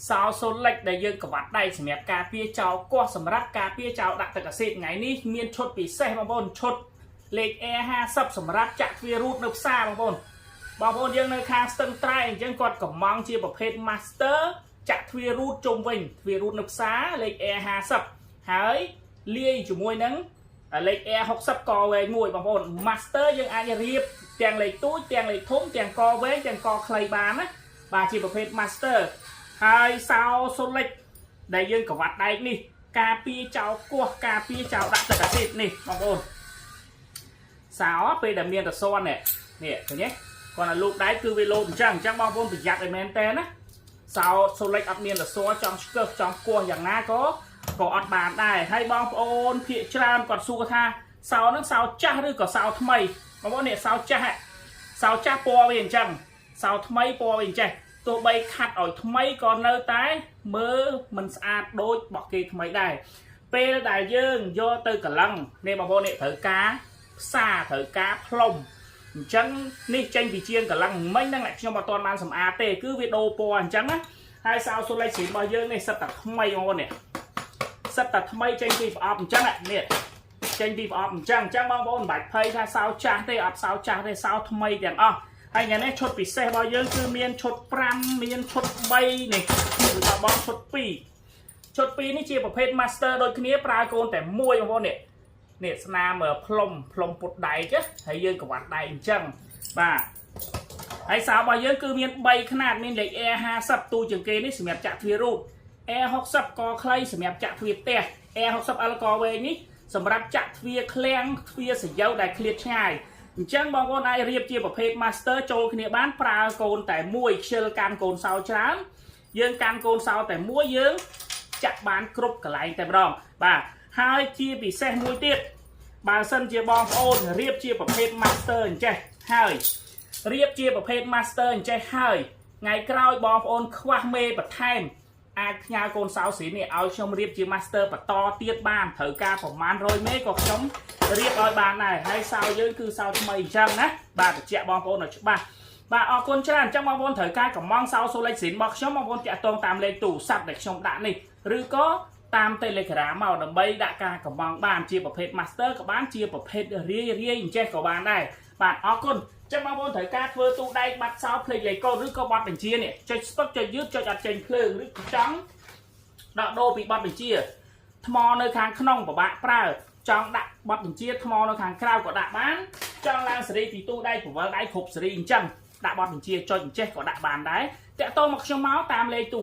សោសូលិចដែលយើងក្បាត់ដៃសម្រាប់ការពារចោលកោះសម្រាប់ការពារចោលដាក់ទឹកអាស៊ីតថ្ងៃនេះមានឈុតពិសេសបងប្អូនឈុតលេខ A50 សម្រាប់ចាក់ទ្វាររូតនៅផ្សារបងប្អូនបងប្អូនយើងនៅខាងស្ទឹងត្រែងអញ្ចឹងគាត់កំងជាប្រភេទ Master ចាក់ទ្វាររូតជុំវិញទ្វាររូតនៅផ្សារលេខ A50 ហើយលាយជាមួយនឹងលេខ A60 កវែងមួយបងប្អូន Master យើងអាចរៀបទាំងលេខទូចទាំងលេខធំទាំងកវែងទាំងកខ្លីបានណាបាទជាប្រភេទ Master ហើយសោសូលិចដែលយើងក្បាត់ដែកនេះ ការពារចោលគោះការពារចោលដាក់ទឹកអាស៊ីតនេះបងប្អូនសោពេលដែលមានរស័ននេះនេះឃើញទេគាត់ថាលូកដែកគឺវាលោតអញ្ចឹងអញ្ចឹងបងប្អូនប្រយ័ត្នឲ្យមែនតើណាសោសូលិចអត់មានរស័ចង់ឆ្កឹះចង់គោះយ៉ាងណាក៏ក៏អត់បានដែរហើយបងប្អូនភាកច្រើនគាត់សួរថាសោហ្នឹងសោចាស់ឬក៏សោថ្មីបងប្អូននេះសោចាស់សោចាស់ពណ៌វាអញ្ចឹងសោថ្មីពណ៌វាអញ្ចេះទោះបីខាត់ឲ្យថ្មីក៏នៅតែមើលមិនស្អាតដូចរបស់គេថ្មីដែរពេលដែលយើងយកទៅកលឹងនេះបងប្អូននេះត្រូវការផ្សារត្រូវការផ្លុំអញ្ចឹងនេះចេញពីជាងកលឹងមិញហ្នឹងខ្ញុំអត់ទាន់បានសម្អាតទេគឺវាដូរពណ៌អញ្ចឹងណាហើយសោសូលេចស៊ីរបស់យើងនេះសិតតែថ្មីបងប្អូននេះសិតតែថ្មីចេញពីប្រអប់អញ្ចឹងនេះចេញពីប្រអប់អញ្ចឹងអញ្ចឹងបងប្អូនមិនបាច់ភ័យថាសោចាស់ទេអត់សោចាស់ទេសោថ្មីទាំងអស់ហើយថ្ងៃនេះឈុតពិសេសរបស់យើងគឺមានឈុត5មានឈុត3នេះគឺថាបងឈុត2ឈុត2នេះជាប្រភេទ Master ដូចគ្នាប្រើកូនតែមួយបងប្អូននេះនេះស្នាមផ្លុំផ្លុំពុតដែកហើយយើងក្បាត់ដែកអញ្ចឹងបាទហើយសោរបស់យើងគឺមាន3ខ្នាតមានលេខ A50 ទូជាងគេនេះសម្រាប់ចាក់ទ្វាររូត A60 កខ្លីសម្រាប់ចាក់ទ្វារផ្ទះ A60L កវែងនេះសម្រាប់ចាក់ទ្វារឃ្លាំងទ្វារសយោដែលឃ្លាតឆ្ងាយអញ្ចឹងបងប្អូនអាចរៀបជាប្រភេទ Master ចូលគ្នាបានប្រើកូនតែមួយខ្ជិលកាន់កូនសោច្រើនយើងកាន់កូនសោតែមួយយើងចាក់បានគ្រប់កន្លែងតែម្ដងបាទហើយជាពិសេសមួយទៀតបើសិនជាបងប្អូនរៀបជាប្រភេទ Master អញ្ចេះហើយរៀបជាប្រភេទ Master អញ្ចេះហើយថ្ងៃក្រោយបងប្អូនខ្វះមេបន្ថែមអាចផ្ញើកូនសោស្រីនេះឲ្យខ្ញុំរៀបជា Master បន្តទៀតបានត្រូវការប្រមាណ100មេក៏ខ្ញុំរៀបឲ្យបានដែរហើយសោយើងគឺសោថ្មីអញ្ចឹងណាបាទបញ្ជាក់បងប្អូនឲ្យច្បាស់បាទអរគុណច្រើនអញ្ចឹងបងប្អូនត្រូវការកំងសោសូលេចស៊ីនរបស់ខ្ញុំបងប្អូនតាក់ទងតាមលេខទូរស័ព្ទដែលខ្ញុំដាក់នេះឬក៏តាម Telegram មកដើម្បីដាក់ការកំងបានជាប្រភេទ Master ក៏បានជាប្រភេទរាយរាយអញ្ចេះក៏បានដែរបាទអរគុណចឹងបងប្អូនត្រូវការធ្វើទូដែកបាត់សោភ្លេចលេខកូដឬក៏ប័ណ្ណបញ្ជានេះចុចស្ពឹកចុចយឺតចុចអត់ចេញភ្លើងឬក៏ចង់ដកដូរពីប័ណ្ណបញ្ជាថ្មនៅខាងក្នុងពិបាកប្រើចង់ដាក់ប័ណ្ណបញ្ជាថ្មនៅខាងក្រៅក៏ដាក់បានចង់ឡើងសេរីពីទូដែកពវល់ដែកគ្រប់សេរីអញ្ចឹងដាក់ប័ណ្ណបញ្ជាចុចអញ្ចេះក៏ដាក់បានដែរតាក់ទងមកខ្ញុំមកតាមលេខទូ